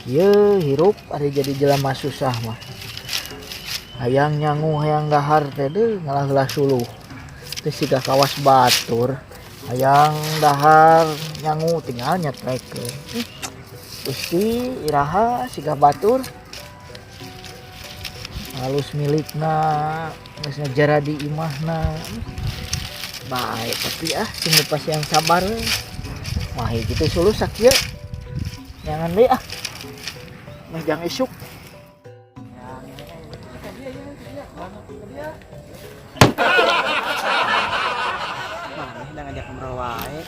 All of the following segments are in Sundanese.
Kieu hirup ari jadi jelema susah mah. Hayang nyangu hayang dahar teh deuh ngalah-lah suluh. Teu siga kawas batur. Hayang dahar nyangu tinggal nyetrekeun. Gusti iraha siga batur. Halus milikna geus ngajara di imahna. Baik tapi ah sing pas yang sabar we. Mah kitu suluh sakieu. Jangan deui ah. Meh jang isuk. Maneh da ngajak ngobrol wae.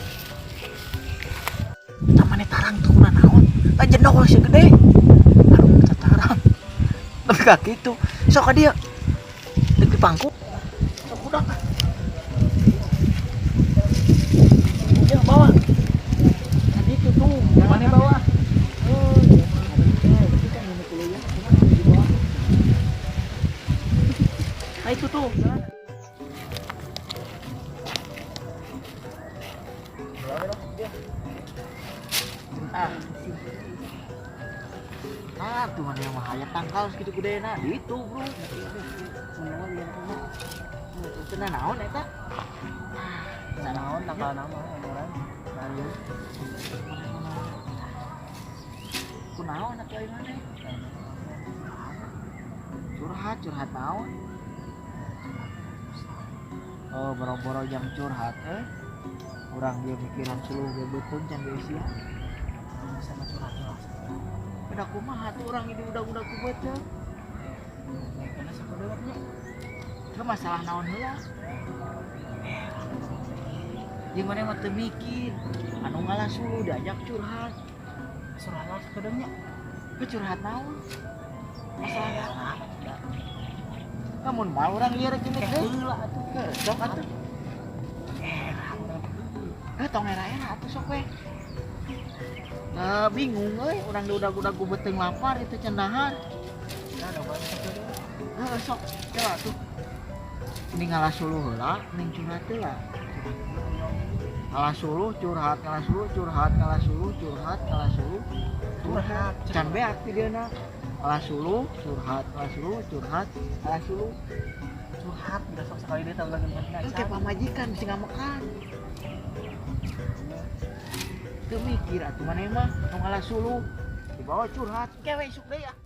Tamane tarang tuh kuna naon? Tah jendol si gede. Aduh, tah tarang. Tapi ka kitu. Sok ka dieu. Deuk di pangku. Sok udah. Ya bawa. Tadi itu tuh, Mana bawa? Oh, iya. Kan ini kuliah, cuma di bawah. Nah itu tuh. Ah. Ah, tuh mana yang mahaya tangkal segitu gedena. Itu, Bro. Itu naon eta? Nah, naon tangkal nama orang. Lalu Kunaon atuh ai maneh? Curhat, curhat naon? Oh, boro-boro jang curhat eh. Urang dia mikiran suluh ge beuteung can dieusian. sama curhat lah. Udah kumaha tuh urang ini udah-udah ku beuteung. Karena sakedeutnya. Itu masalah naon heula? Jeung maneh mah teu mikir. Anu ngalah suluh diajak curhat. Curhat lah sakedeutnya. Ke curhat naon? Masalah naon? Namun mal urang lieur jeung Kayak teh. heula atuh. Sok atuh. Eh, tong era-era atuh sok we. Nah, bingung euy, urang udah-udah ku beuteung lapar itu can dahar. Nah, ada banget sakedeut. Heeh, sok. Coba atuh. Ini ngalah suluh heula, ning curhat heula. Ngalah suluh curhat, ngalah suluh curhat, ngalah suluh curhat, ngalah suluh Curhat. Can beak ti dieuna. Ngalah suluh curhat, ngalah suluh curhat, ngalah suluh Curhat udah sok sekali dia tahu lagi mana. Engke pamajikan bisa ngamekan. Teu mikir atuh maneh mah nu ngalah suluh dibawa curhat kewe isuk deui ah.